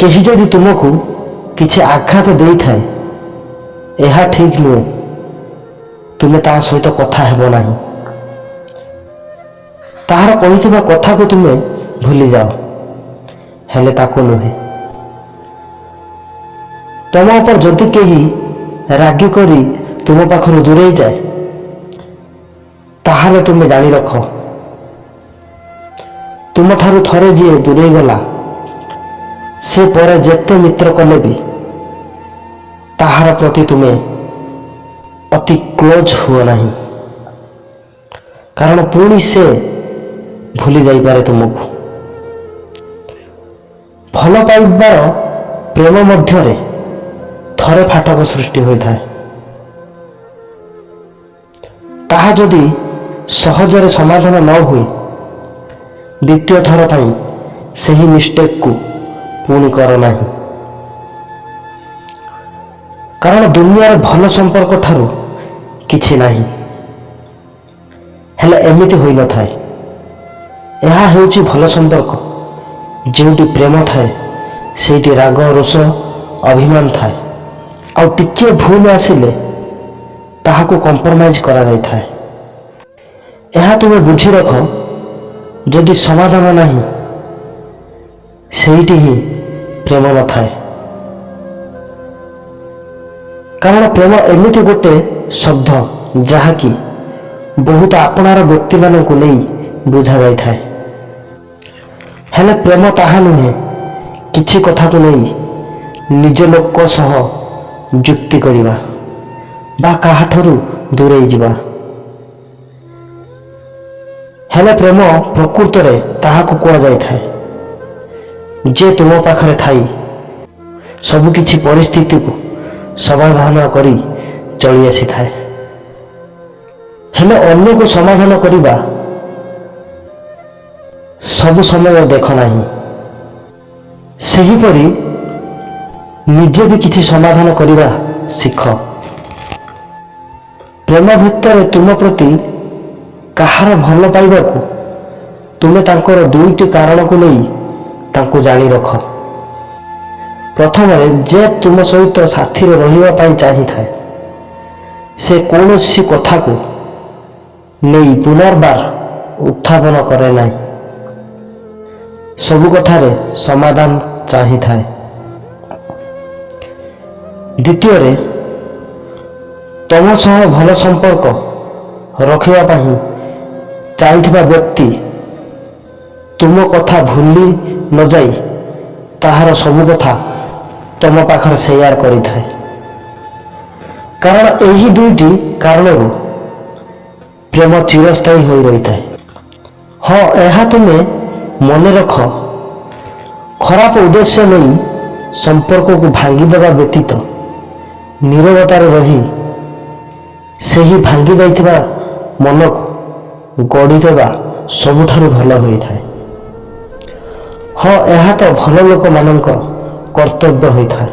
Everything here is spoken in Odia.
କେହି ଯଦି ତୁମକୁ କିଛି ଆଘାତ ଦେଇଥାଏ, ଏହା ଠିକ୍ ନୁହେଁ ତୁମେ ତା ସହିତ କଥା ହେବ ନାହିଁ। ତାହାର କହିଥିବା କଥାକୁ ତୁମେ ଭୁଲିଯାଅ, ହେଲେ ତାକୁ ନୁହେଁ। ତମ ଉପରେ ଯଦି କେହି ରାଗି କରି ତୁମ ପାଖରୁ ଦୂରେଇ ଯାଏ, ତାହେଲେ ତୁମେ ଜାଣି ରଖ, ତୁମଠାରୁ ଥରେ ଯିଏ ଦୂରେଇ ଗଲା, ସେ ପରେ ଯେତେ ମିତ୍ର କଲେ ବି ତାହାର ପ୍ରତି ତୁମେ ଅତି କ୍ଲୋଜ୍ ହୁଅ ନାହିଁ, କାରଣ ପୁଣି ସେ ଭୁଲି ଯାଇପାରେ ତୁମକୁ। ଭଲ ପାଇବାର ପ୍ରେମ ମଧ୍ୟରେ ଥରେ ଫାଟକ ସୃଷ୍ଟି ହୋଇଥାଏ, ତାହା ଯଦି ସହଜରେ ସମାଧାନ ନ ହୁଏ, ଦ୍ୱିତୀୟ ଥର ପାଇଁ ସେହି ମିଷ୍ଟେକକୁ ପୁଣି କର ନାହିଁ, କାରଣ ଦୁନିଆରେ ଭଲ ସମ୍ପର୍କ ଠାରୁ କିଛି ନାହିଁ। ହେଲେ ଏମିତି ହୋଇନଥାଏ। ଏହା ହେଉଛି ଭଲ ସମ୍ପର୍କ। ଯେଉଁଠି ପ୍ରେମ ଥାଏ, ସେଇଠି ରାଗ, ରୋଷ, ଅଭିମାନ ଥାଏ ଆଉ ଟିକିଏ ଭୁଲ ଆସିଲେ ତାହାକୁ କମ୍ପ୍ରମାଇଜ କରାଯାଇଥାଏ। ଏହା ତୁମେ ବୁଝି ରଖ, ଯଦି ସମାଧାନ ନାହିଁ, ସେଇଠି ହିଁ ପ୍ରେମ ନଥାଏ। କାରଣ ପ୍ରେମ ଏମିତି ଗୋଟେ ଶବ୍ଦ, ଯାହାକି ବହୁତ ଆପଣାର ବ୍ୟକ୍ତିମାନଙ୍କୁ ନେଇ ବୁଝାଯାଇଥାଏ। ହେଲେ ପ୍ରେମ ତାହା ନୁହେଁ, କିଛି କଥାକୁ ନେଇ ନିଜ ଲୋକ ସହ ଯୁକ୍ତି କରିବା ବା କାହାଠାରୁ ଦୂରେଇ ଯିବା। ହେଲେ ପ୍ରେମ ପ୍ରକୃତରେ ତାହାକୁ କୁହାଯାଇଥାଏ, ଯେ ତୁମ ପାଖରେ ଥାଇ ସବୁକିଛି ପରିସ୍ଥିତିକୁ ସମାଧାନ କରି ଚଳି ଆସିଥାଏ। ହେଲେ ଅନ୍ୟକୁ ସମାଧାନ କରିବା ସବୁ ସମୟ ଦେଖ ନାହିଁ, ସେହିପରି ନିଜେ ବି କିଛି ସମାଧାନ କରିବା ଶିଖ। ପ୍ରେମ ଭିତରେ ତୁମ ପ୍ରତି କାହାର ଭଲ ପାଇବାକୁ ତୁମେ ତାଙ୍କର ଦୁଇଟି କାରଣକୁ ନେଇ ତାଙ୍କୁ ଜାଣି ରଖ। ପ୍ରଥମରେ, ଯେ ତୁମ ସହିତ ସାଥିରେ ରହିବା ପାଇଁ ଚାହିଁଥାଏ, ସେ କୌଣସି କଥାକୁ ନେଇ ପୁନର୍ବାର ଉତ୍ଥାପନ କରେ ନାହିଁ, ସବୁ କଥାରେ ସମାଧାନ ଚାହିଁଥାଏ। ଦ୍ୱିତୀୟରେ, ତମ ସହ ଭଲ ସମ୍ପର୍କ ରଖିବା ପାଇଁ ଚାହିଁଥିବା ବ୍ୟକ୍ତି ତୁମ କଥା ଭୁଲି ନଯାଇ ତାହାର ସବୁ କଥା ତମ ପାଖରେ ସେୟାର କରିଥାଏ। କାରଣ ଏହି ଦୁଇଟି କାରଣରୁ ପ୍ରେମ ଚିରସ୍ଥାୟୀ ହୋଇ ରହିଥାଏ। ହଁ, ଏହା ତୁମେ ମନେ ରଖ, ଖରାପ ଉଦ୍ଦେଶ୍ୟ ନେଇ ସମ୍ପର୍କକୁ ଭାଙ୍ଗିଦେବା ବ୍ୟତୀତ ନୀରବତାରେ ରହି ସେହି ଭାଙ୍ଗି ଯାଇଥିବା ମନକୁ ଗଢ଼ିଦେବା ସବୁଠାରୁ ଭଲ ହୋଇଥାଏ। ହଁ, ଏହା ତ ଭଲ ଲୋକମାନଙ୍କର କର୍ତ୍ତବ୍ୟ ହୋଇଥାଏ।